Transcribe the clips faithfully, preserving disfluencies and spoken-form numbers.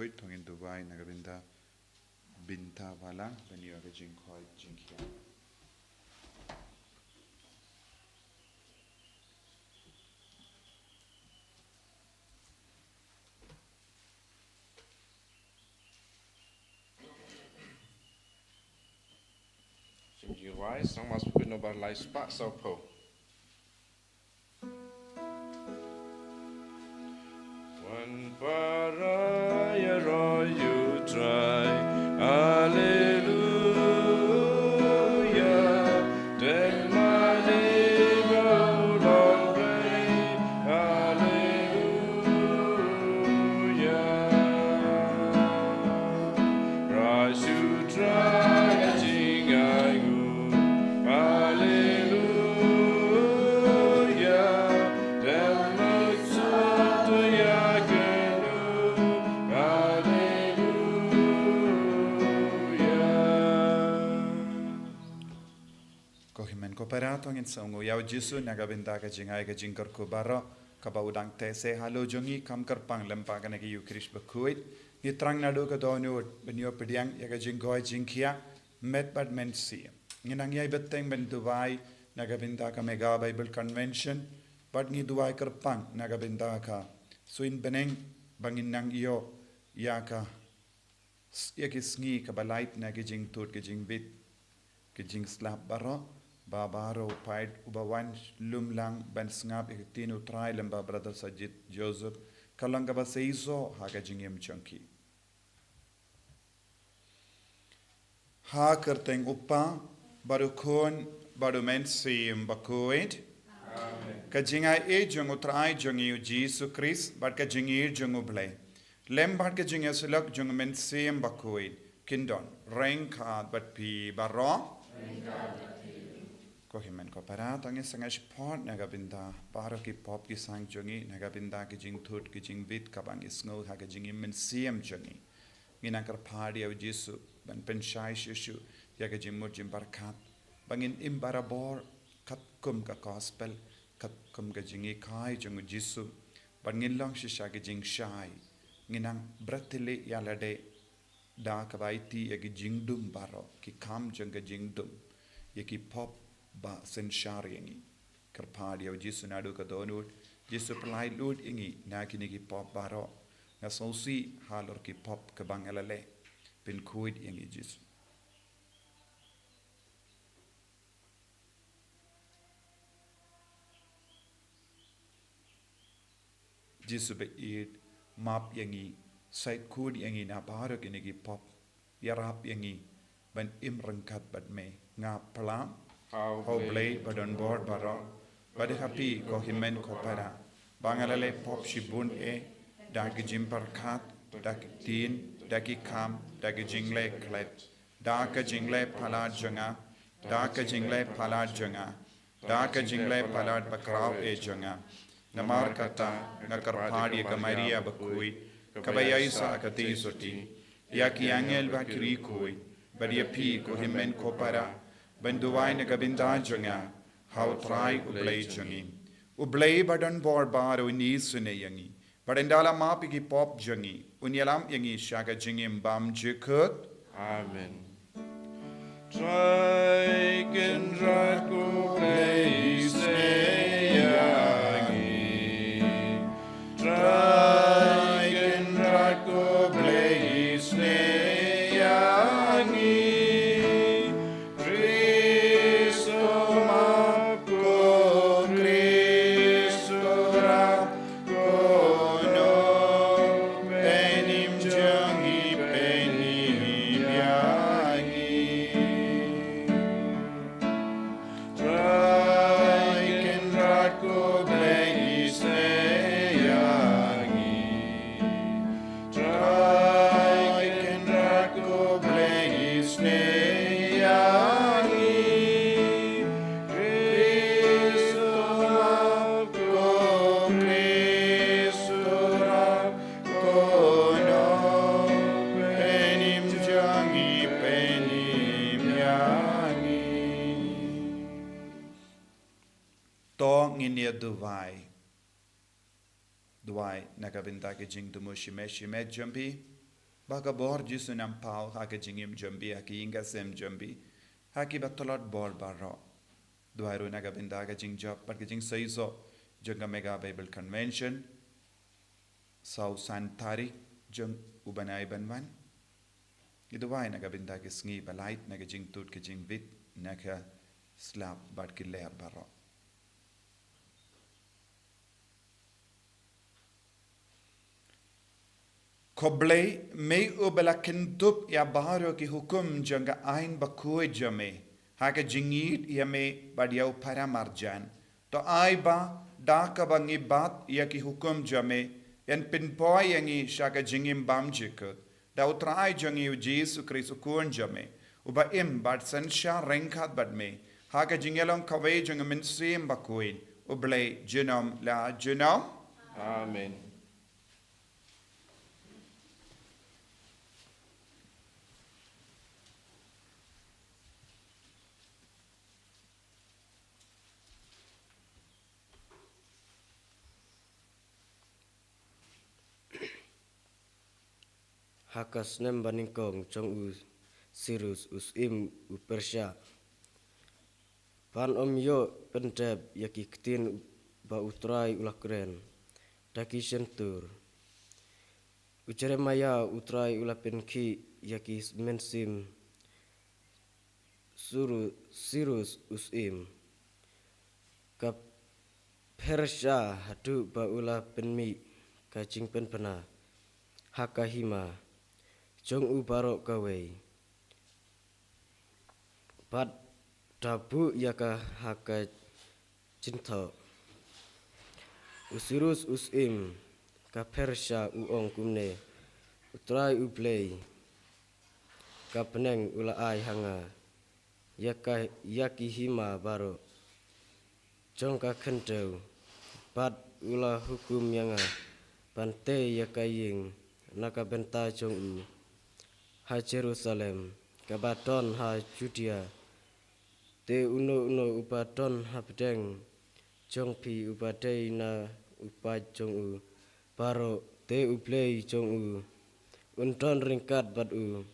Bakhuid, to ngin duwai na ka bynta, bynta balang, ban ïoh ka jingkhuid jingkhiah. Sing you rise, Psalm number lai spah saw phew. Wan para ïaroh ïa U Trai, Alleluia. Dei ma dei ba u long Blei, Alleluia. Rai shu Trai ka jingai nguh, Alleluia. Dei ma dei ba u long Blei, Alleluia. Ko hynmen ko para, to ngin sngewnguh ïa U Jisu na ka bynta ka jingai ka jingkyrkhu baroh kaba u dang teh seh halor jong ngi, kam kyrpang lyngba kane ka Ïukharist bakhuid. Ngi thrang naduh ka dohnud ban ïoh pdiang ïa ka jingkhuid jingkhiah met bad mynsiem. Ngi nang ïai bteng ban duwai na ka bynta ka Mega Bible Convention, bad ngi duwai kyrpang na ka bynta ka suiñ bneng ba ngin nang ïoh ïa ka s-, ïa ki sngi kaba lait na ki jingthut ki jingbit, ki jingslap baroh, ba baroh u paid uba wan lum lang ban sngap ïa ka ktien U Trai lyngba Brother Sajid Joseph, ka long kaba seisoh ha ka jingim jong ki. Ha ka kyrteng U Kpa, bad U Khun, bad U Mynsiem Bakhuid. Amen. Ka jingaiei jong U Trai jong ngi U Jisu Khrist, bad ka jingïeit jong U Blei, lem bad ka jingïasyllok jong U Mynsiem Bakhuid, kin don ryngkat bad phi baroh. Ko hynmen ko para, to ngin sa ngai shaphang na ka bynta baroh ki pop ki sang jong ngi, na ka bynta ki jingthut ki jingbit kaba ngi sngew ha ka jingim mynsiem jong ngi. Ngi nang kyrpad ïa U Jisu ban pynshai shuh shuh ïa ka jingmut jingpyrkhat, ba ngin im barabor katkum ka gospel, katkum ka jinghikai jong U Jisu, ba ngin long shisha ki jingshai. Ngi nang bret thylliej ïa lade da kaba aiti ïa ki jingdum baroh, ki kam jong ka jingdum, ïa ki pop ba synshar ïa ngi. Kyrpad ïa U Jisu naduh ka dohnud. Jisu, pyllait lut ïa ngi na kine ki pop baroh. Nga sngewsih halor ki pop kaba nga la leh. Pynkhuid ïa ngi Jisu. Jisu baieit, map ïa ngi, sait khuid ïa ngi na baroh kine ki pop. Ïarap ïa ngi ban im ryngkat bad me. Nga pyrshang ha U Blei badonbor baroh, bad ha phi ko hynmen ko para, ba nga la leh pop shibun eh, da ki jingpyrkhat, da ki ktien, da ki kam, da ki jingleh klet, da ka jingleh palat jong nga, da ka jingleh palat jong nga, da ka jingleh palat bakhraw eh jong nga. Namar kata nga kyrpad ïa ka Maria bakhuid, kaba ïaisah ha ka Trinity, ïa ki angel bad ki riewkhuid, bad ïa phi ko hynmen ko para, ban duwai na ka bynta jong nga ha U Trai U Blei jong ngi. U Blei badonbor baroh un isynei ïa ngi, bad un da la map ïa ki pop jong ngi, un ïalam ïa ngi sha ka jingim bymjukut. Amen. Trai Kynrad ko Blei isynei ïa ngi. Trai Kynrad ko Blei isynei ïa ngi. Khrist to map, ko Khrist to rah, ko Nongpynim jong ngi, pynim ïa ngi. Trai Kynrad ko Blei isynei ïa ngi. Trai Kynrad ko Blei isynei ïa ngi. Khrist to map, ko Khrist to rah, ko Nongpynim jong ngi, pynim ïa ngi. To ngin ïa duwai. Duwai na ka bynta ki jingthmu shimet shimet jong phi. Ba ka bor Jisu un ym paw ha ka jingim jong phi, ha ka ïing ka sem jong phi, ha kiba tlot bor baroh. Duwai ruh na ka bynta ka jingjop bad ka jingseisoh jong ka Mega Bible Convention, saw san tarik jong u bnai ban wan. Ngi duwai na ka bynta ki sngi ba lait na ka jingtud ka jingwit na ka slap bad ki lyer baroh. Ko Blei, me uba la kyndup ïa baroh ki hukum jong ka aiñ bakhuid jong me, ha ka jingïeit ïa me bad ïa u para marjan. To ai ba da kaba ngi bat ïa ki hukum jong me, yn pynpoi ïa ngi sha ka jingim bymjukut. Da U Trai jong ngi U Jisu Khrist U Khun jong me, uba im bad synshar ryngkat bad me, ha ka jingïalong kawei jong U Mynsiem Bakhuid, U Blei junom la junom. Amen. Ha ka snem banyngkong jong u Sirus u syiem u Persia, ban ym ïoh pyndep ïa ki ktien ba U Trai u la kren da ki shyntur, u Jeremaïah U Trai u la pynkhih ïa ki mynsiem Suru-, Sirus u syiem ka Persia haduh ba u la pynmih ka jingpynbna ha ka hima jong u baroh kawei, bad da buh ïa ka ha ka jingthoh. U Sirus u syiem ka Persia u ong kumne: U Trai U Blei ka bneng u la ai ha nga ïa ka, ïa ki hima baroh jong ka khyndew, bad u la hukum ïa nga ban tei ïa ka ïing na ka bynta jong u ha Jerusalem kaba don ha Judia. Te uno uno uba don hapdeng jong phi uba dei na u paid jong u baroh, te U Blei jong u un don ryngkat bad u.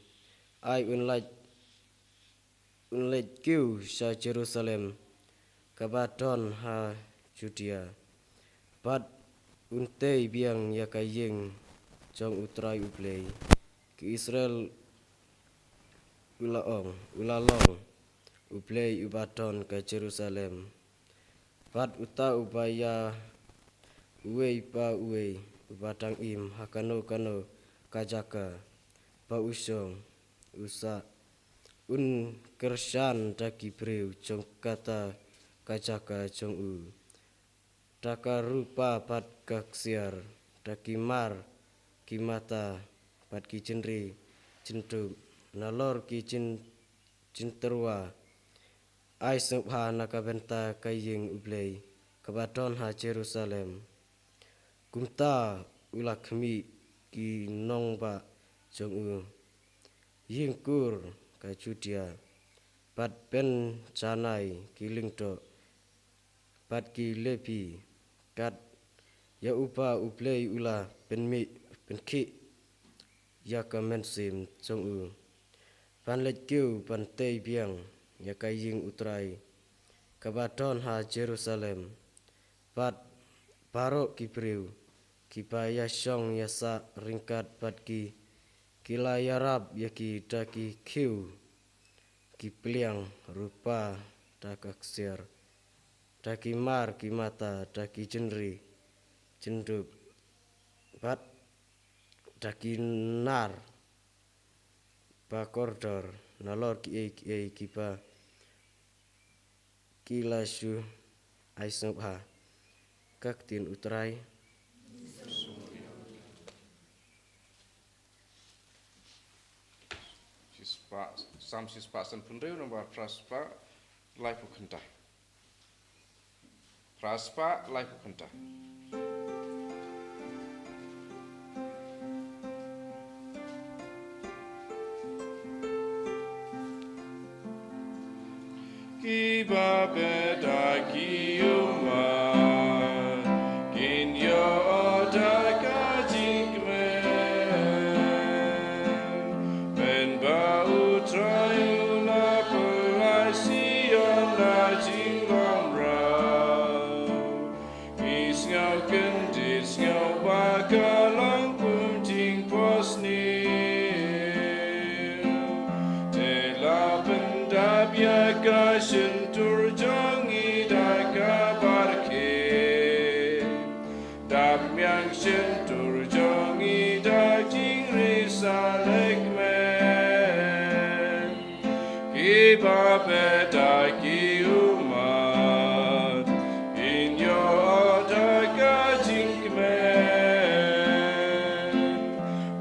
Ai un leit, un leit kiew sha Jerusalem kaba don ha Judia, bad un tei biang ïa ka ïing jong U Trai U Blei. Ki Israel u la ong, u la long U Blei uba don ka Jerusalem, bad uta uba ïa uwei pa uwei uba dang im ha kano kano ka jaka ba u shong, u sah, un kyrshan da ki briew jong kata ka jaka jong u, da ka rupa bad ka ksiar, da ki mar ki mata bad ki jynri jyndup, nalor ki jyn-, jyntyrwa. Ai sngewbha na ka bynta ka ïing U Blei kaba don ha Jerusalem. Kumta u la khmih ki nongbah jong u, ïing kur ka Judia bad Benjamin, ki lyngdoh bad ki Lebi, kat ïa uba U Blei u la pynmih, pynkhih ïa ka mynsiem jong u, ban leit kiew ban tei biang ïa ka ïing U Trai kaba don ha Jerusalem, bad baroh ki briew kiba ïashong ïasah ryngkat bad ki, ki la ïarap ïa ki da ki khiew, ki pliang rupa, da ka ksiar, da ki mar ki mata, da ki jynri jyndup, bad da ki nar ba kordor, nalor kiei kiei kiba ki la shu ai sngewbha. Ka ktien U Trai. Shispah, Salm shispah sanphew hynriew, namba phra spah laiphew khyndai. Phra spah laiphew khyndai. Kiba beh da ki ummat kin ïoh da ka jingkmen. Ïa ka shyntur jong ngi da ka barkien. Dap miang shyntur jong ngi da jingri sa lekmen. Ki babet da ki ummat kin ïoh da ka jingkmen.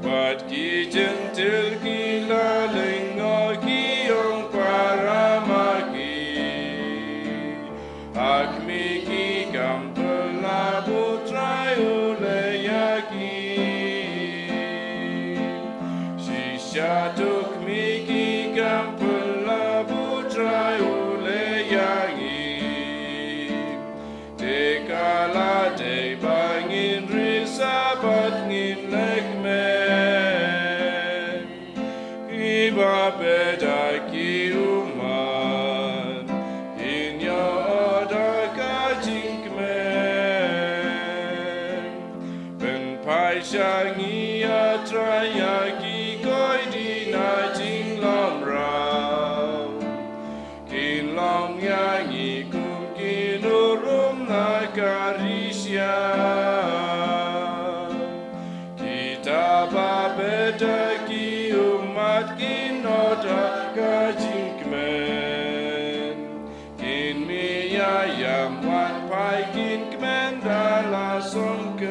Wat ki Jentil ki la lyngngoh ki ong para ma ki. Ha khmih ki kam pynlap, U Trai u leh ïa ki. Shisha to khmih ki kam pynlap, U Trai u leh ïa ngi. Te ka la dei ba ngin ri sa bad ngin leh kmen. Ki babet da ki ummat kin ïoh da ka jingkmen. Pynphai sha ngi, A Trai, ïa ki koit dien na jinglong raw. Kin long ïa ngi kum ki nongrum na ka ri sha. Kita babet da ki ummat kin ïoh da ka jingkmen. Kin mih ïa ïam, wat phai kin kmen da la sngewkmen.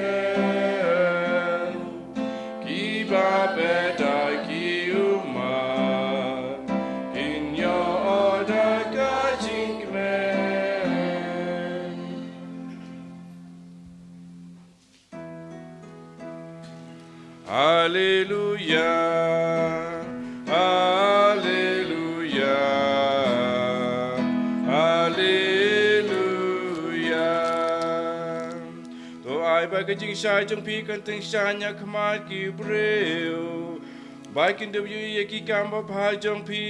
Ki babet da ki ummat kin ïoh da ka jingkmen. Haleluya, haleluya, haleluya. To ai ba ka jingshai jong phi kan tyngshaiñ ha khmat ki briew. Ba kin dup ïohi ïa ki kam babha jong phi.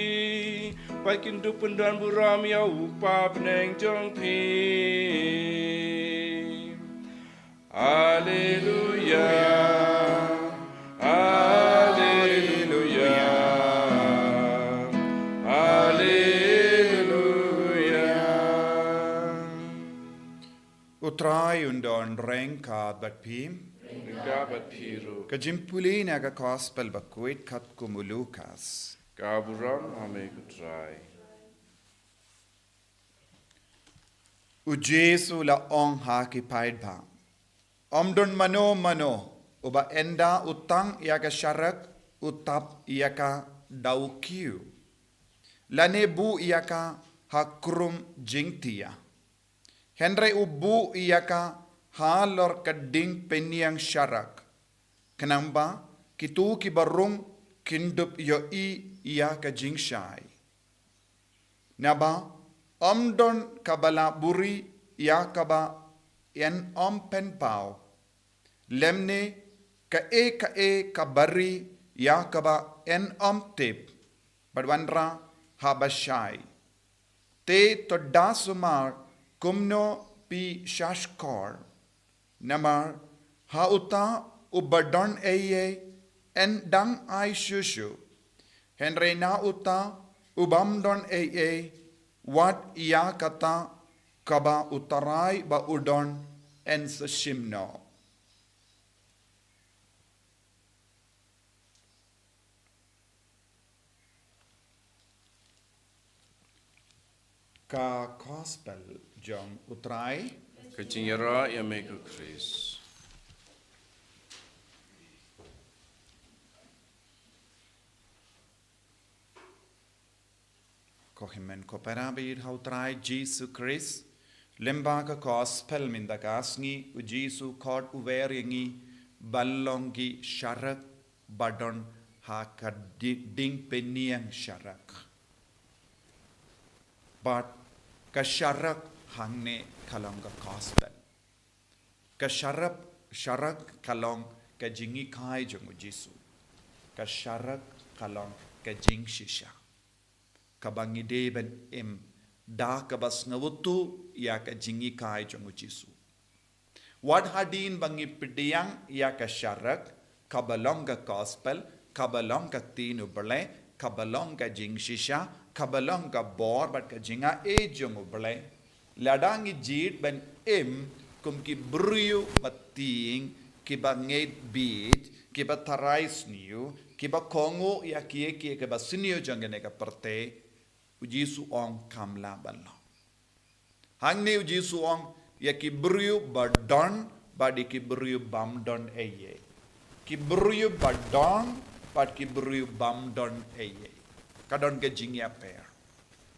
Ba kin dup pyndonburom ïa U Kpa bneng jong phi. Haleluya. Haleluya. Haleluya. U Trai un don ryngkat bad phi. Ryngkat bad phi ruh. Ka jingpule na ka Gospel bakhuid katkum u Lukas. Ka burom ha me ko Trai. U Jisu u la ong ha ki paidbah, ym don mano mano uba ynda u tang ïa ka sharak u tap ïa ka da u kiew, lane buh ïa ka ha krum jingtiah. Hynrei u buh ïa ka halor ka dieng pynïeng sharak, khnang ba kito kiba rung kin dup ïohi ïa ka jingshai. Naba ym don kaba lah buhrieh ïa kaba yn ym pynpaw, lymne kaei kaei kaba rieh ïa kaba yn ym tip, bad wanrah haba shai. Te to da sumar kumno phi shahshkor. Namar ha uta uba don eiei yn dang ai shuh shuh. Hynrei na uta u bym don eiei, wat ïa kata kaba u Trai ba u don yn sa shim noh. Ka Gospel jong u Trai. Ka jingïaroh ïa me ko Khrist. Ko hynmen ko para ba ïeit ha u Trai Jisu Khrist, lyngba ka Gospel mynta ka sngi u Jisu u khot u wer ïa ngi ban long ki sharak ba don ha ka di-, dieng pynïeng sharak. Bad ka sharak hangne ka long ka Gospel. Ka sharak, sharak ka long ka jinghikai jong u Jisu. Ka sharak ka long ka jingshisha kaba ngi dei ban im da kaba sngewthuh ïa ka jinghikai jong u Jisu. Wat hadien ba ngi pdiang ïa ka sharak, kaba long ka Gospel, kaba long ka ktien u Blei, kaba long ka jingshisha, kaba long ka bor bad ka jingaiei jong U Blei, lada ngi jied ban im kum ki briew ba tieng, kiba ngeit bieit, kiba tharai sniew, kiba kohnguh ïa kiei kiei kiba sniew jong kane ka pyrthei, U Jisu u ong kam lah ban long. Hangne U Jisu u ong ïa ki briew ba don bad ïa ki briew bym don eiei. Ki briew ba don bad ki briew bym don eiei. Ka don ka jingïapher.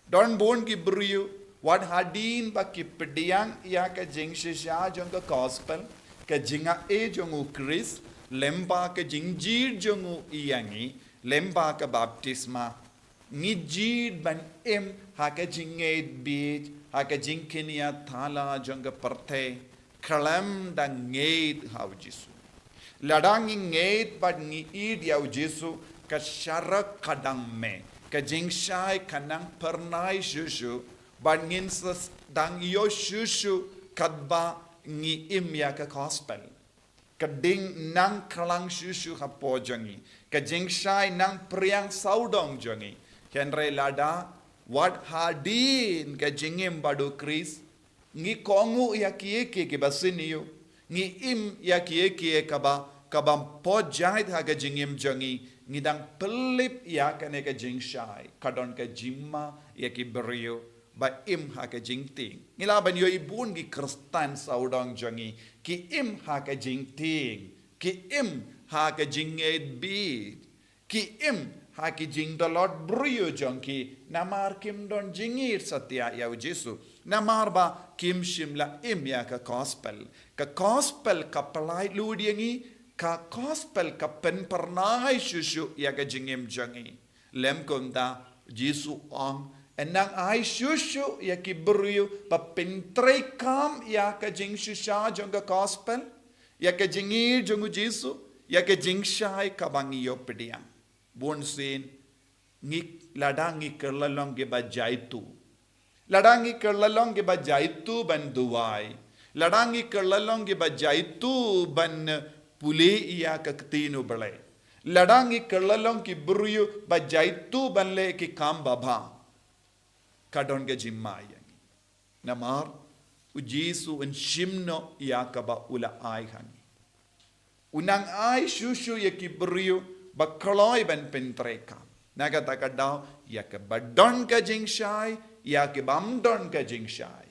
Don bun ki briew, wat hadien ba ki pdiang ïa ka jingshisha jong ka gospel, ka jingaiei jong U Khrist, lem bad ka jingjied jong u ïa ngi, lem bad ka baptisma, ngi jied ban im ha ka jingngeit bieit, ha ka jingkynïathala jong ka pyrthei, khlem da ngeit ha U Jisu. Lada ngi ngeit bad ngi ïeit ïa U Jisu, ka sharak ka dang mih, ka jingshai ka nang phyrnai shuh shuh, bad ngin sa dang ïoh shuh shuh katba ngi im ïa ka gospel. Ka ding nang khlang shuh shuh hapoh jong ngi, ka jingshai nang phriang sawdong jong ngi. Hynrei lada wat hadien ka jingim bad U Khrist, ngi kohnguh ïa kiei kiei kiba sniew, ngi im ïa kiei kiei kaba, kaba pynjait ha ka jingim jong ngi, ngi dang pynlip ïa kane ka jingshai, ka don ka jingma ïa ki briew ba im ha ka jingtieng. Ngi lah ban ïohi bun ki Khristan sawdong jong ngi, ki im ha ka jingtieng, ki im ha ka jingngeit bieit, ki im ha ki jingdolot briew jong ki, namar kim don jingïeit satia ïa U Jisu, namar ba kim shym la im ïa ka gospel. Ka gospel ka pyllait lut ïa ngi, ka gospel ka pynphyrnai shuh shuh ïa ka jingim jong ngi. Lem kumta, Jisu u ong, yn nang ai shuh shuh ïa ki briew ba pyntreikam ïa ka jingshisha jong ka gospel, ïa ka jingïeit jong U Jisu, ïa ka jingshai kaba ngi ïoh pdiang. Bunsien, ngi, lada ngi kylla long kiba jaituh. Lada ngi kylla long kiba jaituh ban duwai. Lada ngi kylla long kiba jaituh ban pule ïa ka ktien U Blei. Lada ngi kylla long ki briew ba jaituh ban leh ki kam babha, ka don ka jingma ïa ngi. Namar, U Jisu un shim noh ïa kaba u la ai ha ngi. U nang ai shuh shuh ïa ki briew ba kloi ban pyntreikam. Na kata ka daw, ïa kiba don ka jingshai, ïa kibym don ka jingshai.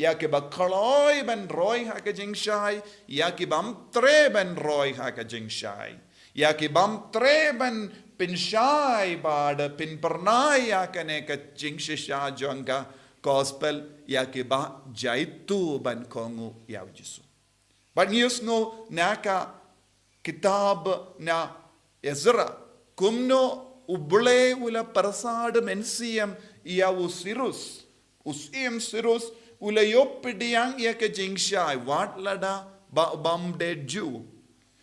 Ïa kiba kloi ban roi ha ka jingshai, ïa kibym treh ban roi ha ka jingshai. Ïa kibym treh ban pynshai bad pynphyrnai ïa kane ka jingshisha jong ka gospel, ïa kiba jaituh ban kohnguh ïa U Jisu. Bad ngi ïohsngew na ka kitab na Ezra, kumno U Blei u la pyrsad mynsiem ïa u Sirus. U Siem Sirus u la ïoh pdiang ïa ka jingshai wat lada ba u bym dei Jiw.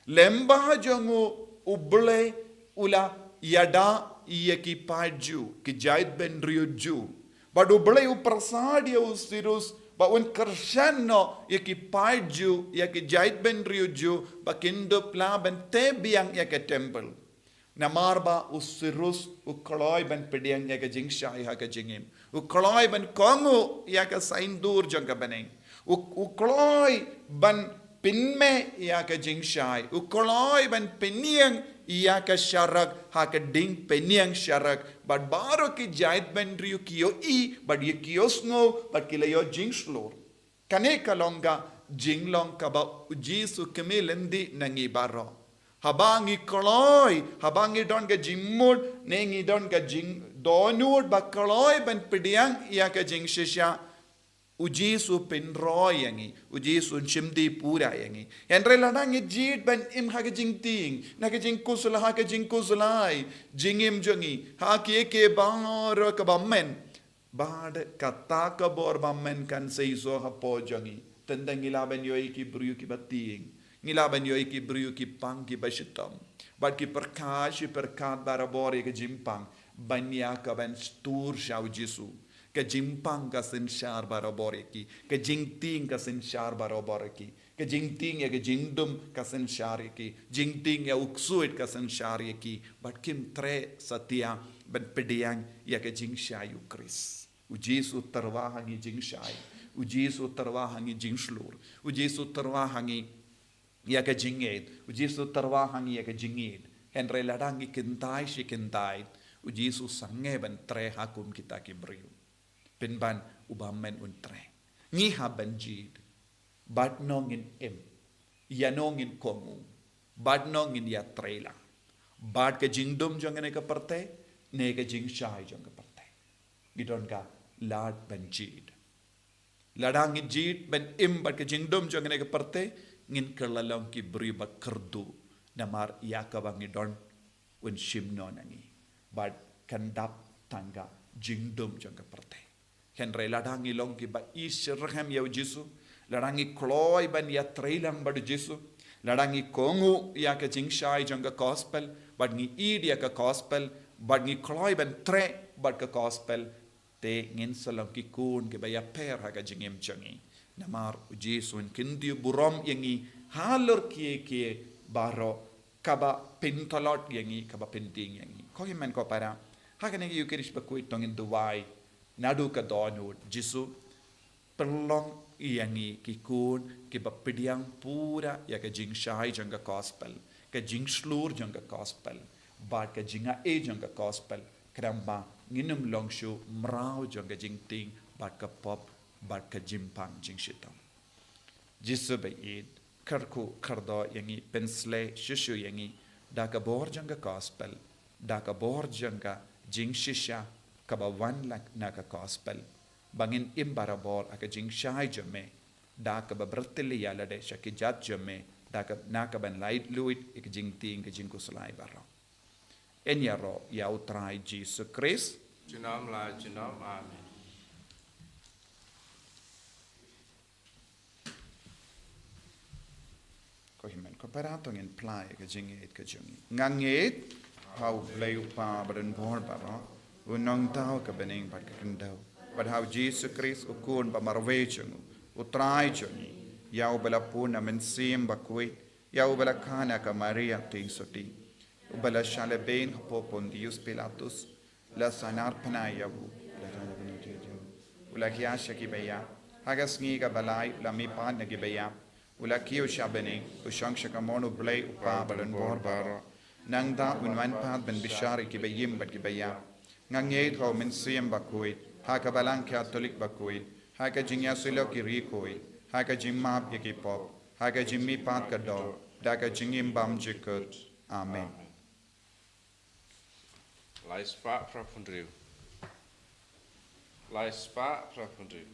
Lem bad jong u, U Blei u la ïada ïa ki paid Jiw, ki jaitbynriew Jiw. Bad U Blei u pyrsad ïa u Sirus ba un kyrshan noh ïa ki paid Jiw, ïa ki jaitbynriew Jiw, ba kin dup lah ban tei biang ïa ka temple. Namar ba u Sirus u kloi ban pdiang ïa ka jingshai ha ka jingim. U kloi ban kohnguh ïa ka saiñdur jong ka bneng. U, u kloi ban pynmih ïa ka jingshai. U kloi ban pynïeng ïa ka sharak ha ka ding pynïeng sharak. Bad baroh ki jaitbynriew ki ïohi, bad ki ïohsngew, bad ki la ïoh jingshlur. Kane ka long ka jinglong kaba U Jisu u kmie lynti na ngi baroh. Haba ngi kloi, haba ngi don ka jingmut, ne ngi don ka jingdohnud ba kloi ban pdiang ïa ka jingshisha, U Jisu u pynroi ïa ngi, U Jisu un shim dih pura ïa ngi. Hynrei lada ngi jied ban im ha ka jingtieng, na ka jingkhuslai, ha ka jingkhuslai jingim jong ngi, ha kiei kiei baroh kaba men, bad kata ka bor ba men kan sa ïasoh hapoh jong ngi. Tang ba ngi lah ban ïohi ki briew kiba tieng. Ngi lah ban ïohi ki briew ki pang kiba shitom. Bad ki pyrkhat shi pyrkhat barabor ïa ka jingpang. Ban ïa ka ban stur sha U Jisu. Ka jingpang ka synshar barabor ïa ki. Ka jingtieng ka synshar barabor ïa ki. Ka jingtieng ïa ka jingdum ka synshar ïa ki. Jingtieng ïa u ksuid ka synshar ïa ki. Bad kim treh satia ban pdiang ïa ka jingshai u Khrist. U Jisu tyrwa ha ngi jingshai. U Jisu tyrwa ha ngi jingshlur. U Jisu tyrwa ha ngi ïa ka jingngeit. U Jisu tyrwa ha ngi ïa ka jingngeit. Hynrei lada ngi kyntait shi kyntait, u Jisu sangeh ban treh ha kum kita ki briew. Pynban u bymmen un treh. Ngi hap ban jied. Bad no ngin im. Ïa no ngin kohnguh. Bad no ngin ïatrei lang. Bad ka jingdum jong kane ka pyrthei, ne ka jingshai jong ka pyrthei. Ngi don ka lad ban jied. Lada ngi jied ban im bad ka jingdum jong kane ka pyrthei, ngin kylla long ki briew ba kyrduh. Namar ïa kaba ngi don un shim noh na ngi. Bad kan dap tang ka jingdum jong ka pyrthei. Hynrei lada ngi long kiba ïeit syrhem ïa u Jisu, lada ngi kloi ban ïatrei lang bad u Jisu, lada ngi kohnguh ïa ka jingshai jong ka gospel, bad ngi ïeit ïa ka gospel, bad ngi kloi ban treh bad ka gospel, te ngin sa long ki khun kiba ïapher ha ka jingim jong ngi. Namar u Jisu un kyntiew burom ïa ngi halor kiei kiei baroh, kaba pyntlot ïa ngi, kaba pyntieng ïa ngi. Ko hynmen ko para, ha kane ka Eucharist bakhuid to ngin duwai naduh ka dohnud. Jisu, pynlong ïa ngi ki khun kiba pdiang pura ïa ka jingshai jong ka gospel, ka jingshlur jong ka gospel, bad ka jingai jong ka gospel, khnang ba ngin ym long shuh mraw jong ka jingtieng bad ka pop bad ka jingpang jingshitom. Jisu ba ïeit, kyrkhu kyrdoh ïa ngi, pynshlei shuh shuh ïa ngi da ka bor jong ka gospel, da ka bor jong ka jingshisha kaba wan la-, na ka gospel, ba ngin im barabor ha ka jingshai jong me, da kaba pyrthei ïa lade sha ki jait jong me, da ka, na kaban laitluid ïa ka jingtieng ka jingkhuslai baroh. Yn ïaroh ïa u Trai Jisu Khrist. Junom la junom, amen. Ko hynmen ko para, to ngin phla ïa ka jingngeit ka jong ngi. Nga ngeit ha U Blei U Kpa badonbor baroh, U Nongthaw ka bneng bad ka khyndew, bad ha U Jisu Khrist U Khun ba marwei jong U, U Trai jong ngi, ïa uba la pun na Mynsiem Bakhuid, ïa uba la kha na ka Maria Theisotti, uba la shah lehbeiñ hapoh Pontius Pilatus, la sahnarphna ïa u, la u la hiar sha ki baïap, ha ka sngi kaba lai u la mihpat na ki baïap, u la kiew sha bneng, u shong sha kamon U Blei U Kpa badonbor baroh. Nangta un wan pat ban bishar ïa ki baïm bad ki baïap. Nga ngeit ha U Mynsiem Bakhuid, ha ka Balang Katholik bakhuid, ha ka jingïasyllok ki riewkhuid, ha ka jingmap ïa ki pop, ha ka jingmihpat ka doh, da ka jingim bymjukut. Amen. Lai spah phra phew hynriew. Lai spah phra phew hynriew.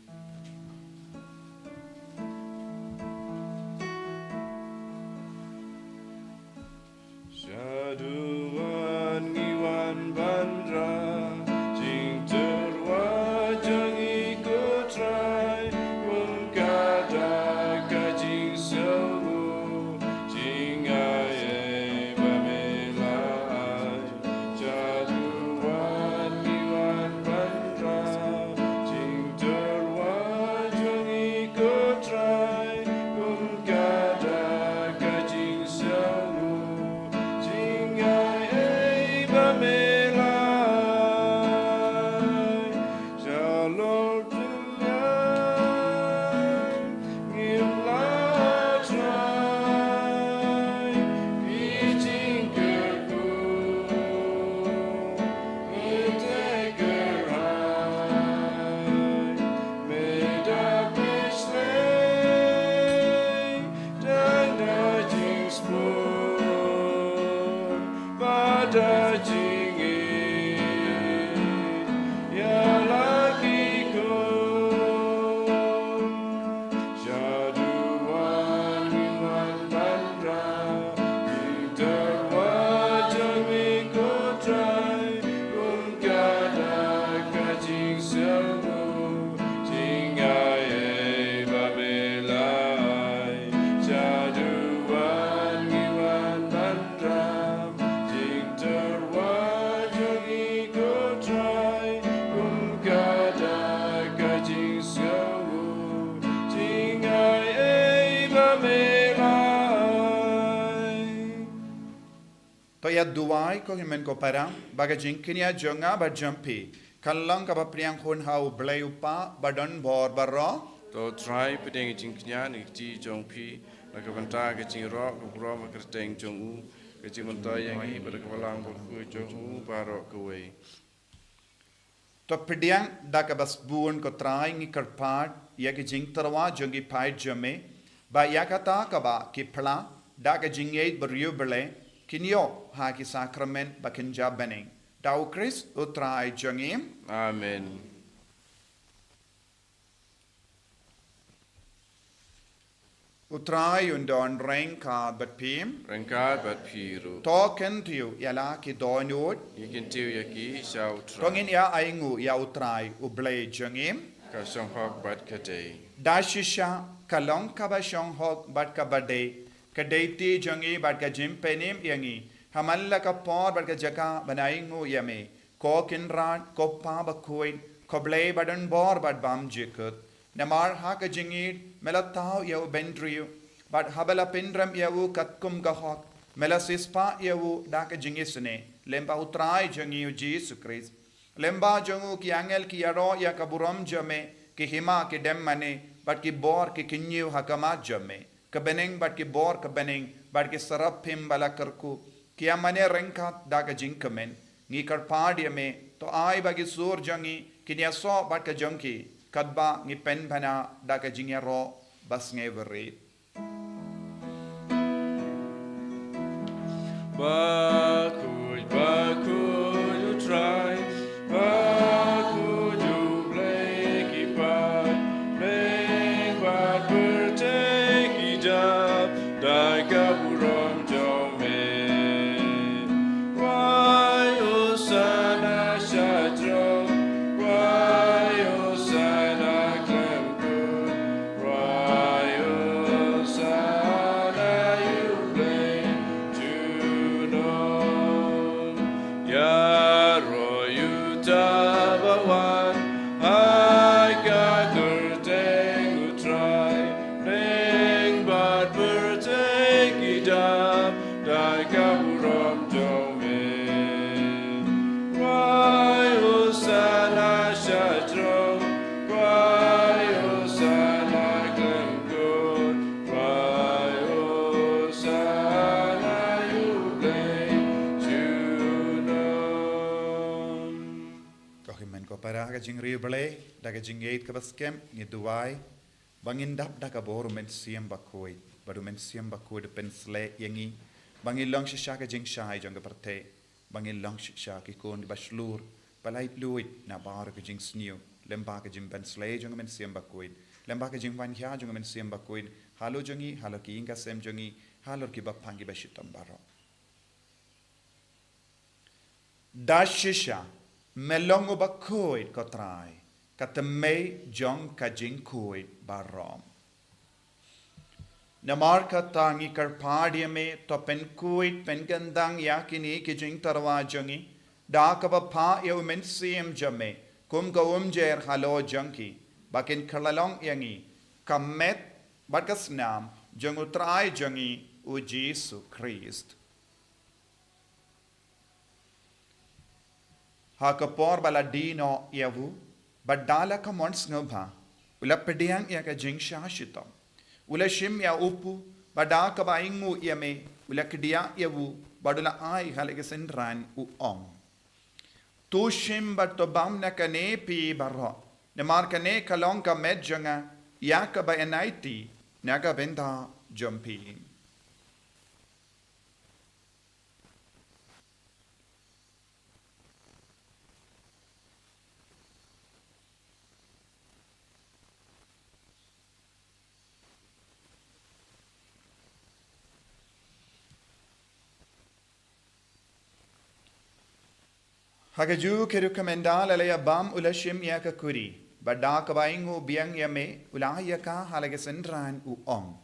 Shaduh wan ngi wan ban rah jingtyrwa jong ngi, ko Trai, kum ka dak ka jingsngewnguh, jingai ei ba me la ai. Shaduh wan ngi wan ban rah jingtyrwa jong ngi, ko Trai, kum ka dak ka jingsngewnguh, jingai ei ba me la Duwai, ko hynmen ko para, ba ka jingkñia jong nga bad jong phi kan long kaba pdiang hun ha U Blei U Kpa badonbor baroh. To Trai, pdiang ka jingkñia na ka kti jong phi na ka bynta ka jingïaroh ka burom ha ka kyrteng jong U, ka jingmyntoi ïa ngi bad ka Balang Bakhuid jong U baroh kawei. To pdiang da kaba sbun, ko Trai, ngi kyrpad ïa ka jingtyrwa jong ki paid jong me, ba ïa kata kaba ki phla da ka jingïeit briew Blei kin ïoh ha ki sakramen ba kynja bneng. Da U Khrist U Trai jong ngi. Amen. U Trai un don ryngkat bad phi. Ryngkat bad phi ruh. To kyntiew ïa la ki dohnud. Ngi kyntiew ïa ki sha U Trai. To ngin ïa ainguh ïa U Trai U Blei jong ngi. Ka shong hok bad ka dei. Da shisha ka long kaba shong hok bad kaba dei, ka dei ti jong ngi bad ka jingpynim ïa ngi, ha man la ka por bad ka jaka ban ainguh ïa me, ko Kynrad, ko Kpa Bakhuid, ko Blei badonbor bad bymjukut. Namar ha ka jingïeit me la thaw ïa u bynriew, bad haba la pynrem ïa u katkum ka hok, me la siewspah ïa u da ka jingisynei, lyngba U Trai jong ngi U Jisu Khrist. Lyngba jong u ki angel ki ïaroh ïa ka burom jong me, ki hima ki dem mane, bad ki bor ki kyñiew ha khmat jong me. Ka bneng bad ki bor ka bneng bad ki saraphim ba la kyrkhu ki ïa mane ryngkat da ka jingkmen. Ngi kyrpad ïa me, to ai ba ki sur jong ngi kin ïasoh bad ka jong ki, katba ngi pynbna da ka jingïaroh ba sngewrit. Bakhuid, bakhuid U Trai, bakhuid U Blei ki paid, bneng bad pyrthei ki dap da ka burom jong me. Khwai Hosana sha throne, khwai Hosana khlem kut, khwai Hosana ïa U Blei junom. Ïaroh ïa uta uba wan ha ka kyrteng U Trai, bneng bad pyrthei ki dap da ka burom jong me. Khwai Hosana sha throne, khwai Hosana khlem kut, khwai Hosana ïa U Blei junom. Ko hynmen ko para, ha ka jingïarap U Blei, da ka jingïeit kaba skhem ngi duwai ba ngin dap da ka bor U Mynsiem Bakhuid, bad U Mynsiem Bakhuid u pynshlei ïa ngi ba ngin long shisha ka jingshai jong ka pyrthei, ba ngin long shisha ki khun kiba shlur, ba laitluid na baroh ki jingsniew, lyngba ka jingpynshlei jong U Mynsiem Bakhuid, lyngba ka jingwan heh jong U Mynsiem Bakhuid halor jong ngi, halor ki ïing ki sem jong ngi, halor ki bapang kiba shitom baroh. Da shisha me long uba khuid, ko Trai, ka thymmei jong ka jingkhuid baroh. Namar kata ngi kyrpad ïa me, to pynkhuid pynkyndang ïa kine ki jingtyrwa jong ngi da kaba phah ïa U Mynsiem jong me kum ka umjer halor jong ki, ba kin kylla long ïa ngi ka met bad ka snam jong U Trai jong ngi U Jisu Khrist. Ha ka por ba la die noh ïa u, bad da la ka mon sngewbha, u la pdiang ïa ka jingshah shitom. U la shim ïa u pu, bad da kaba ainguh ïa me, u la kdiah ïa u, bad u la ai ha la ki synran, u ong: To shim bad to bam na kane phi baroh, namar kane ka long ka met jong nga ïa kaba ïaid na ka bynta jong phi. Ha kajuh ka rukom ynda la ïa bam, u la shim ïa ka kuri, bad da kaba ainguh biang ïa me, u la ai ïa ka ha la ki synran, u ong: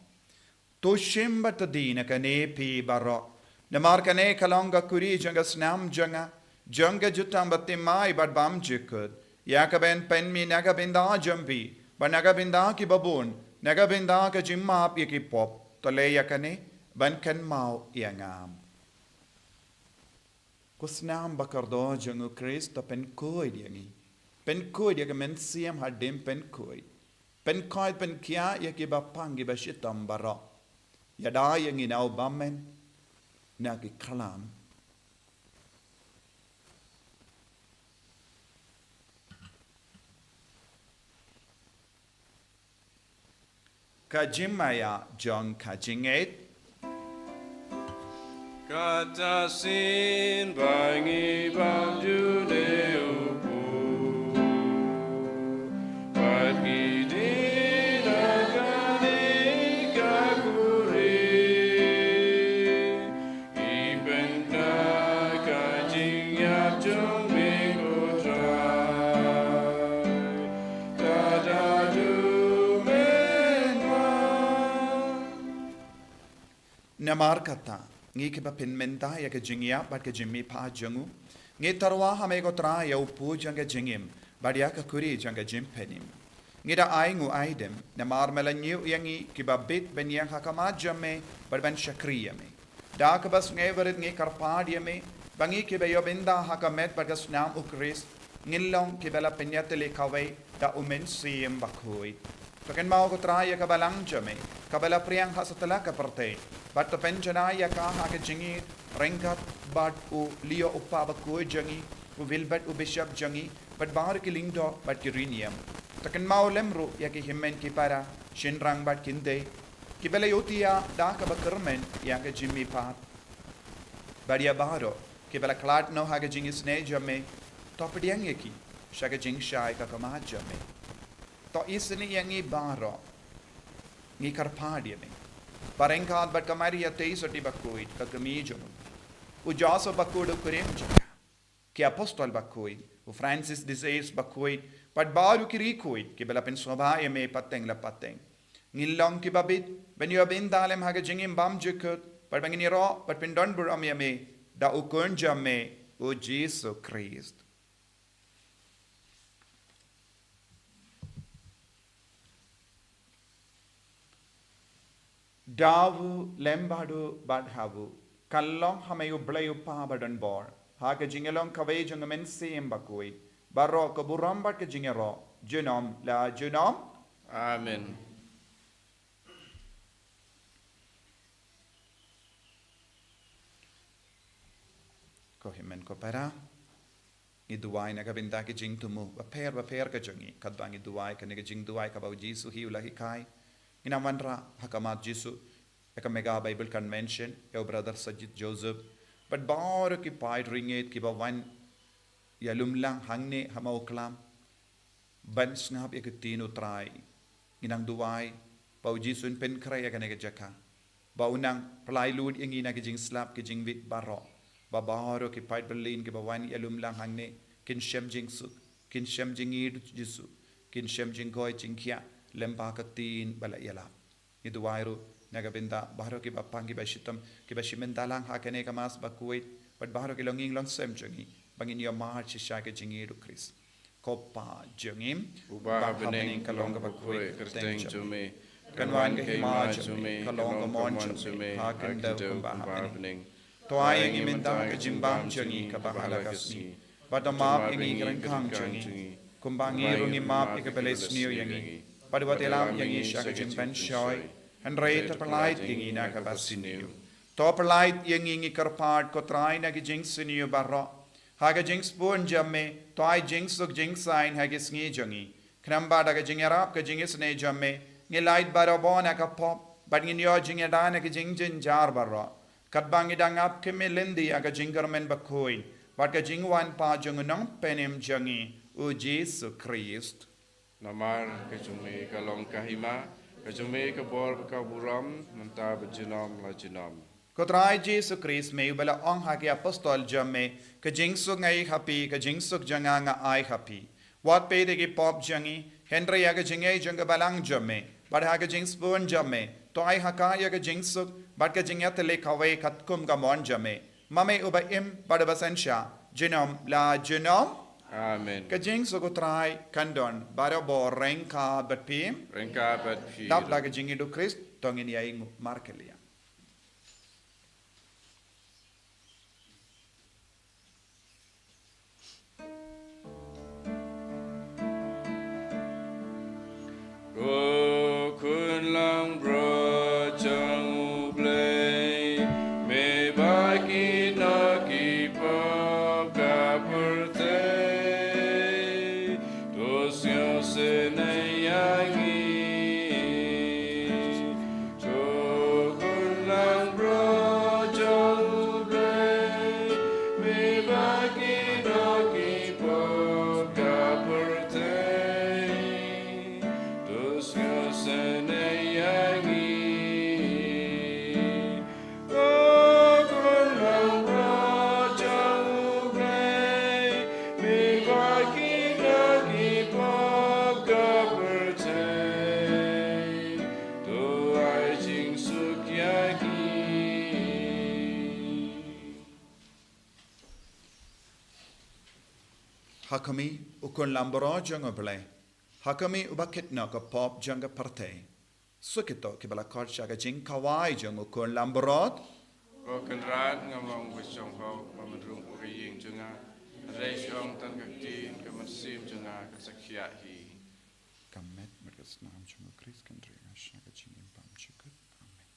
To shim bad to die na kane phi baroh, namar kane ka long ka kuri jong ka snam jong nga, jong ka jutang bathymmai bad bymjukut, ïa kaba yn pynmih na ka bynta jong phi bad na ka bynta kiba bun, na ka bynta ka jingmap ïa ki pop. To leh ïa kane ban kynmaw ïa nga. Ko snam ba kordor jong u Khrist, to pynkhuid ïa ngi. Pynkhuid ïa ka mynsiem hadien pynkhuid. Pynkhuid pynkhiah ïa kiba pang kiba shitom baroh. Ïada ïa ngi na u bymman, na ki khlam. Ka jingmaïa jong ka jingngeit. Kata sien ba ngi bam jngai u Blei, bad ngi dei na kane ka khuri. Ngi pynda ka jingïap jong me ko Trai. Tada du men wa. Namar kata, ngi kiba pynmynta ïa ka jingïap bad ka jingmihpat jong u, ngi tyrwa ha me ko Trai ïa u pud jong ka jingim bad ïa ka khuri jong ka jingpynim. Ngi da ai nguh ai dem, namar me la ñiew ïa ngi kiba bit ban ïeng ha khmat jong me bad ban shakri ïa me. Da kaba sngewrit ngi kyrpad ïa me, ba ngi kiba ïoh bynta ha ka met bad ka snam u Khrist, ngin long kiba la pynïatylli kawei da u Mynsiem Bakhuid. To kynmaw ko Trai ïa ka balang jong me, kaba la phriang ha satlak ka pyrthei, bad to pynjanai ïa ka ha ka jingïeit ryngkat bad u Leo u Kpa Bakhuid jong ngi, u Wilbert u Bishop jong ngi, bad baroh ki lyngdoh bad ki riewniam. To kynmaw lem ruh ïa ki hynmen ki para, shynrang bad kynthei, kiba la ïohthiah da kaba kyrmen ïa ka jingmihpat. Bad ïa baroh kiba la khlad noh ha ka jingisynei jong me, to pdiang ïa ki sha ka jingshai ka khmat jong me. To isynei ïa ngi baroh, ngi kyrpad ïa me. Ba ryngkat bad ka Maria Theisotti Bakhuid, ka kmie jong u, u Joseph Bakhuid u kurim jong ka, ki Apostol Bakhuid, u Francis de Sales Bakhuid, bad baroh ki riewkhuid kiba la pynsngewbha ïa me pateng la pateng, ngin long kiba bit ban ïoh bynta lem ha ka jingim bymjukut, bad ba ngin ïaroh bad pyndonburom ïa me da u Khun jong me, u Jisu Khrist. Da u lem bad u bad ha u, kan long ha me U Blei U Kpa badonbor, ha ka jingïalong kawei jong u Mynsiem Bakhuid, baroh ka burom bad ka jingïaroh, junom la junom. Amen. Ko hynmen ko para, ngi duwai na ka bynta ki jingthmu bapher bapher ka jong ngi, katba ngi duwai kane ka jingduwai kaba u Jisu hi u la hikai. Ngin ym wanrah ha khmat Jisu ïa ka Mega Bible Convention, ïa u Brother Sajid Joseph, bad baroh ki paid riewngeit kiba wan ïalumlang hangne ha Mawkhlam ban sngap ïa ka ktien u Trai. Ngi nang duwai ba u Jisu un pynkhreh ïa kane ka jaka, ba un nang pynlait lut ïa ngi na ki jingslap ki jingwit baroh, ba baroh ki paid bymman kiba wan ïalumlang hangne kin shem jingsuk, kin shem jingïeit u Jisu, kin shem jingkoit jingkhiah lem bad ka ktien ba la ïalap. Ngi duwai ruh na ka bynta baroh kiba pang kiba shitom, kiba shim bynta lang ha kane ka Mass bakhuid, bad baroh ki longïing longsem jong ngi, ba ngin ïoh mad shisha ka jingïeit u Khrist. Ko Kpa jong ngi, uba ha bneng, ka long kaba khuid ka kyrteng jong me. Kan wan ka hima jong me, ka long ka mon jong me ha ka khyndew kumba ha bneng. To ai ïa ngi mynta ka jingbam jong ngi kaba ha la ka sngi. Bad to map ïa ngi ki ryngkang jong ngi, kumba ngi ruh ngi map ïa kiba leh sniew ïa ngi. Bad wat ïalam ïa ngi sha ka jingpynshoi, hynrei to pynlait ïa ngi na kaba sniew. To pynlait ïa ngi, ngi kyrpad ko Trai, na ki jingsniew baroh. Ha ka jingsbun jong me, to ai jingsuk jingsaiñ ha ki sngi jong ngi. Khnang ba da ka jingïarap ka jingisynei jong me, ngin lait barabor na ka pop, bad ngin ïoh jingïada na ki jingjynjar baroh, katba ngi dang ap khmih lynti ïa ka jingkyrmen bakhuid bad ka jingwan pat jong u Nongpynim jong ngi, u Jisu Khrist. Namar ka jong me ka long ka hima, ka jong me ka bor bad ka burom, mynta bad junom la junom. Ko Trai Jisu Khrist, me uba la ong ha ki apostol jong me, ka jingsuk nga ïoh ha phi, ka jingsuk jong nga nga ai ha phi. Wat peit ïa ki pop jong ngi, hynrei ïa ka jingngeit jong ka balang jong me, bad ha ka jingsbun jong me, to ai ha ka ïa ka jingsuk bad ka jingïatylli kawei katkum ka mon jong me. Ma me uba im bad uba synshar, junom la junom. Amen. Ka jingsuk u Trai kan don barabor ryngkat bad phi. Ryngkat bad phi. Dap da ka jingïeit u Khrist, to ngin ïa ïnguh markylliang. Ha khmih, u Khun Langbrot jong U Blei. Ha khmih, uba kit noh ka pop jong ka pyrthei. Suk ïa kito kiba la khot sha ka jingkhawai jong u Khun Langbrot. Ko Kynrad, ngam long ba shong hok ba men rung ha ka ïing jong nga. Hynrei shu ong tang ka ktien, ka mynsiem jong nga kan sa khiah hi. Ka met bad ka snam jong u Khrist kan ri nga sha ka jingim bymjukut. Amen.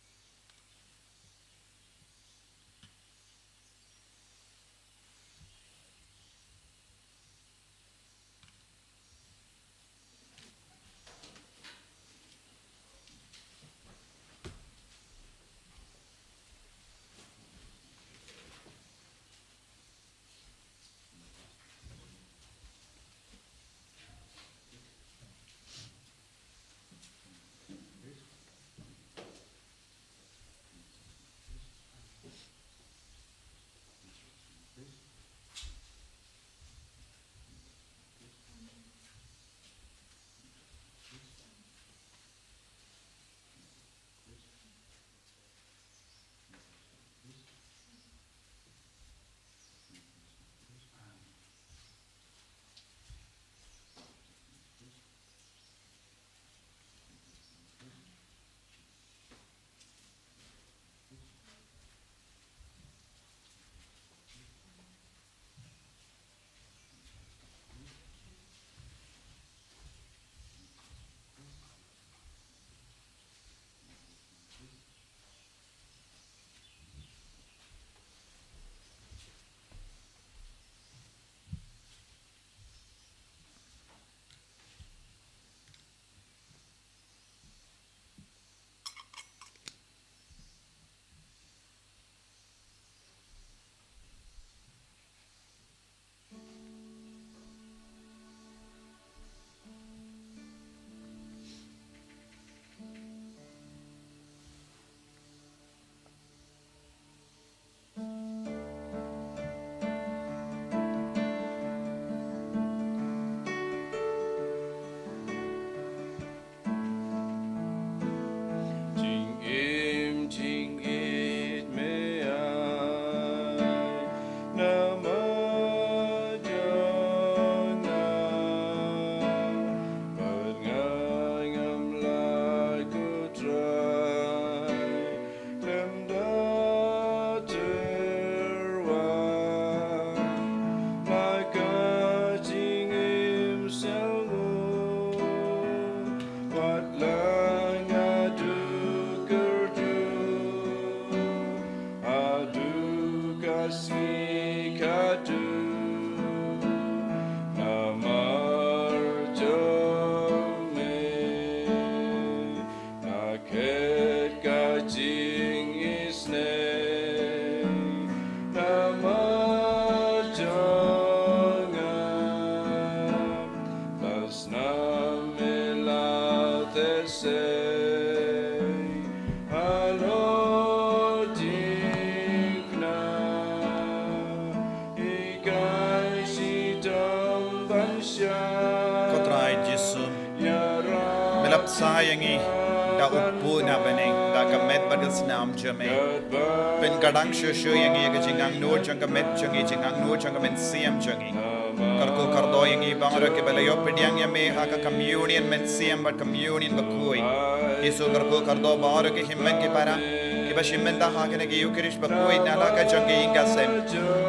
Jingim jingïeit me ai namar jong nga, bad nga ngam lah, ko Trai, lem da tyrwa na ka jingim sngewnguh. Wat la nga duk kyrduh haduh ka sngi, ka duk namar jong me. Nga khet ka jingisynei namar jong nga. La snam me la teh sei halor jingkna. Hikai shitom ban shai. Ko Trai Jisu, me la bsa ïa ngi da u Khun na bneng, da ka met bad ka snam jong me. Pynkdang shuh shuh ïa ngi ïa ka jingangnud jong ka met jong ngi, jingangnud jong ka mynsiem jong ngi. Kyrkhu kyrdoh ïa ngi baroh kiba la ïoh pdiang ïa me ha ka communion mynsiem bad communion bakhuid. Jisu, kyrkhu kyrdoh baroh ki hynmen ki para kiba shim bynta ha kane ka Eucharist bakhuid na la ka jong ki ïing ka sem.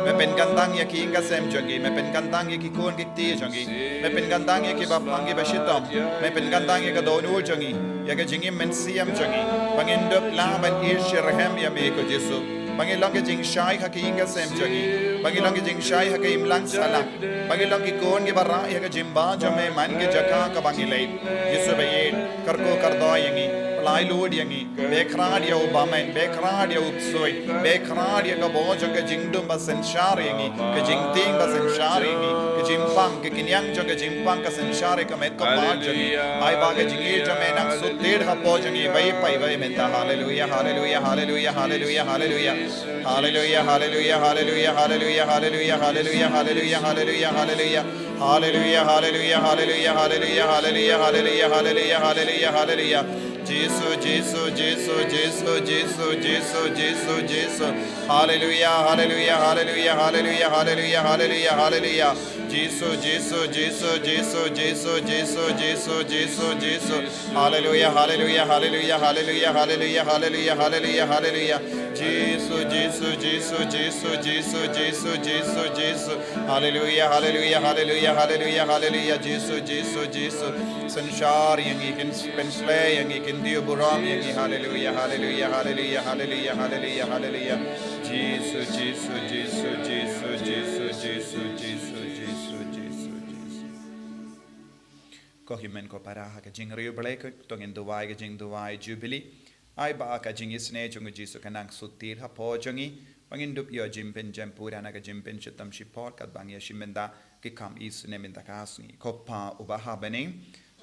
Me pynkyntang ïa ki ïing ka sem jong ki, me pynkyntang ïa ki khun ki kti jong ki, me pynkyntang ïa kiba pang kiba shitom, me pynkyntang ïa ka dohnud jong ngi, ïa ka jingim mynsiem jong ngi. Ba ngin dup lah ban ïeit shitrhem ïa me, ko Jisu. Ba ngin long ka jingshai ha ki ïing ka sem jong ngi, ba ngin long ka jingshai ha ka imlang sahlang, ba ngin long ki khun kiba rah ïa ka jingbam jong me man ki jaka kaba ngi leit. Jisu ba ïeit, kyrkhu kyrdoh ïa ngi, pyllait lut ïa ngi, beh khrad ïa u bymman, beh khrad ïa u ksuid, beh khrad ïa ka bor jong ka jingdum ba synshar ïa ngi, ka jingtieng ba synshar ïa ngi, ka jingpang, ka kynñiang jong ka jingpang ka synshar ïa ka met ka mar jong ngi. Ai ba ka jingïeit jong me nang sut tied hapoh jong ngi, ba ïeit, ba ïeit mynta. Haleluia, haleluia, haleluia, haleluia, haleluia. Haleluia, haleluia, haleluia, haleluia, haleluia, haleluia, haleluia, haleluia, haleluia, haleluia. Haleluia, haleluia, haleluia, haleluia, haleluia, haleluia, haleluia, haleluia, haleluia. Jisu, Jisu, Jisu, Jisu, Jisu, Jisu, Jisu, Jisu. Haleluia, haleluia, haleluia, haleluia, haleluia, haleluia, haleluia. Jisu, Jisu, Jisu, Jisu, Jisu, Jisu, Jisu, Jisu, Jisu. Haleluya, haleluya, haleluya, haleluya, haleluya, haleluya, haleluya, haleluya. Jisu, Jisu, Jisu, Jisu, Jisu, Jisu, Jisu, Jisu. Haleluya, haleluya, haleluya, haleluya, haleluya. Jisu, Jisu, Jisu. Synshar ïa ngi, kin pynsleh ïa ngi, kin diu burom ïa ngi. Haleluya, haleluya, haleluya, haleluya, haleluya, haleluya. Jisu, Jisu, Jisu, Jisu, Jisu, Jisu, Jisu, Jisu, Jisu. Ko hynmen ko para ha ka jingriewblei ko, to ngin duwai ka jingduwai Jubili. Ai ba ka jingisynei jong u Jisu kan nang suk tied hapoh jong ngi, ba ngin dup ïoh jingpynjem pura na ka jingpynshitom shipor katba ngi ïashim bynta ki kam isynei mynta ka sngi. Ko Pa uba ha bneng,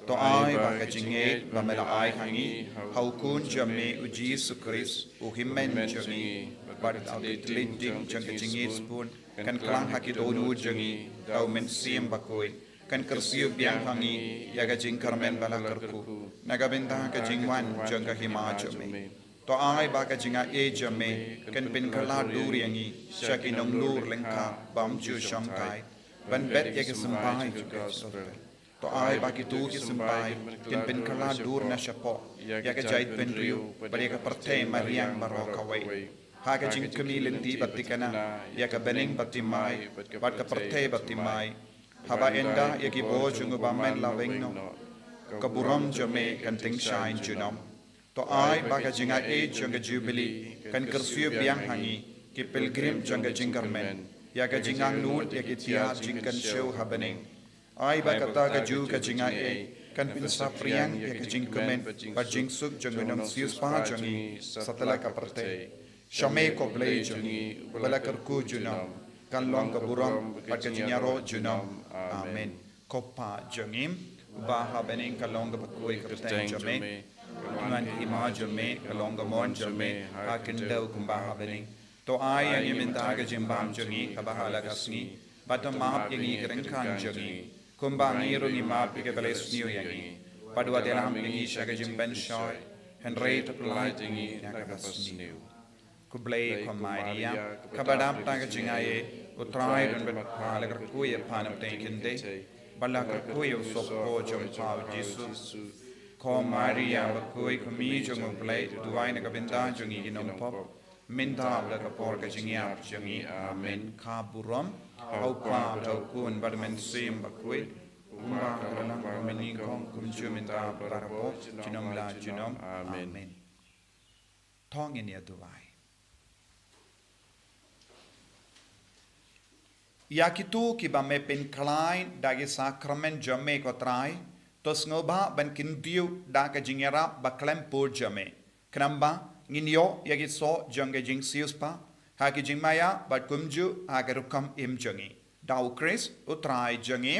to ai ba ka jingngeit ba me la ai ha ngi ha u Khun jong me u Jisu Khrist, u Hynmen jong ngi, bad ha ka tlot ding jong ka jingngeit sbun, kan klang ha ki dohnud jong ngi da u Mynsiem Bakhuid, kan kyrsiew biang ha ngi ïa ka jingkyrmen ba la kyrkhu na ka bynta ka jingwan jong ka Hima jong me. To ai ba ka jingaiei jong me kan pynkylla dur ïa ngi sha ki nonglur lyngkha bym ju shongkai, ban bet ïa ki symbai jong ka Gospel. To ai ba kito ki symbai kin pynkylla dur na shapoh ïa ka jaitbynriew bad ïa ka pyrthei mariang baroh kawei, ha ka jingkmie lynti bad thikna ïa ka bneng bad thymmai bad ka pyrthei bad thymmai. Haba ynda ïa ki bor jong u Bymman la weng noh, ka burom jong me kan tyngshaiñ junom. To ai ba ka jingaiei jong ka Jubili kan kyrsiew biang ha ngi, ki pilgrim jong ka jingkyrmen, ïa ka jingangnud ïa ki thiah jingkynshew ha bneng. Ai ba kata kajuh ka jingaiei kan pynsaphriang ïa ka jingkmen bad jingsuk jong u nongsiewspah jong ngi satlak ka pyrthei. Sha me ko Blei jong ngi, uba la kyrkhu junom, kan long ka burom bad ka jingïaroh junom. Amen. Ko Pa jong ngi uba ha bneng, ka long kaba khuid ka kyrteng jong me. Kan wan ka Hima jong me, ka long ka mon jong me ha khyndew kumba ha bneng. To ai ïa ngi mynta ka jingbam jong ngi kaba ha la ka sngi, bad to map ïa ngi ki ryngkang jong ngi, kumba ngi ruh ngi map ïa kiba la isniew ïa ngi. Bad wat ïalam ïa ngi sha ka jingpynshoi, hynrei to pyllait ïa ngi na kaba sniew. Khublei ko Maria, kaba dap da ka jingaiei, u Trai u don bad pha. La kyrkhu ïa pha na pdeng kynthei, bad la kyrkhu ïa u sohpop jong pha u Jisu. Ko Maria bakhuid, ko Mei jong u Blei, duwai na ka bynta jong ngi ki nongpop, mynta bad ha ka por ka jingïap jong ngi. Amen. Ka burom ha u Kpa, ha u Khun bad ha u Mynsiem Bakhuid, kumba ha kaba nyngkong, kumjuh, mynta bad barabor, junom la junom. Amen. To ngin ïa duwai. Ïa kito kiba me pynkhlaiñ da ki sakramen jong me ko Trai, to sngewbha ban kyntiew da ka jingïarap ba khlem pud jong me. Khnang ba ngin ïoh ïa ki soh jong ka jingsiewspah ha ki jingmaïa bad kumjuh ha ka rukom im jong ngi. Da u Khrist u Trai jong ngi.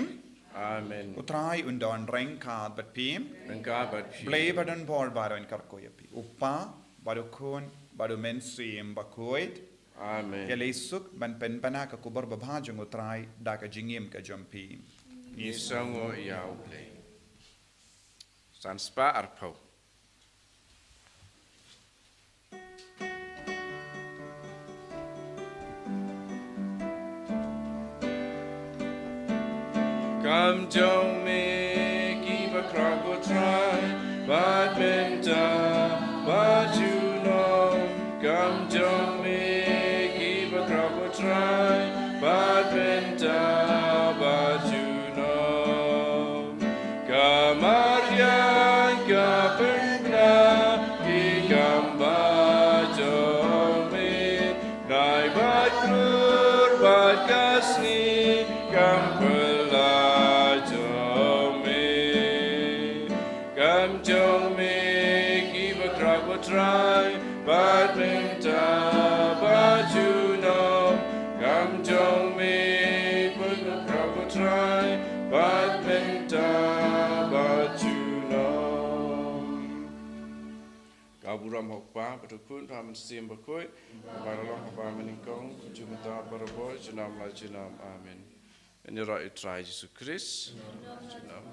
Amen. U Trai un don ryngkat bad phi. Ryngkat bad phi. Blei ba don bor baroh un kyrkhu ïa phi. U Kpa bad u Khun bad u Mynsiem Bakhuid. Amen. Ïa lei suk ban pynbna ka khubor babha jong u Trai da ka jingim ka jong phi. Ngi sngewnguh ïa u Blei. San spah arphew. Kam jong me kiba khraw ko Trai, bad mynta bad junom. Kam jong me kiba khraw ko Trai, bad mynta bad junom. Ka mariang ka pynbna ki kam ba jong me, bnai bad khlur bad ka sngi kam pynlait jong me. Kam jong me kiba khraw ko Trai, bad mynta bad junom. Kam jong me kiba khraw ko Trai, bad mynta bad junom. Ka burom ha u Kpa bad u Khun bad u Mynsiem Bakhuid, kumba la long ha kaba nyngkong, kumjuh mynta, barabor, junom la junom. Amen. Ngin ïaroh ïa u Trai Jisu Khrist. Junom.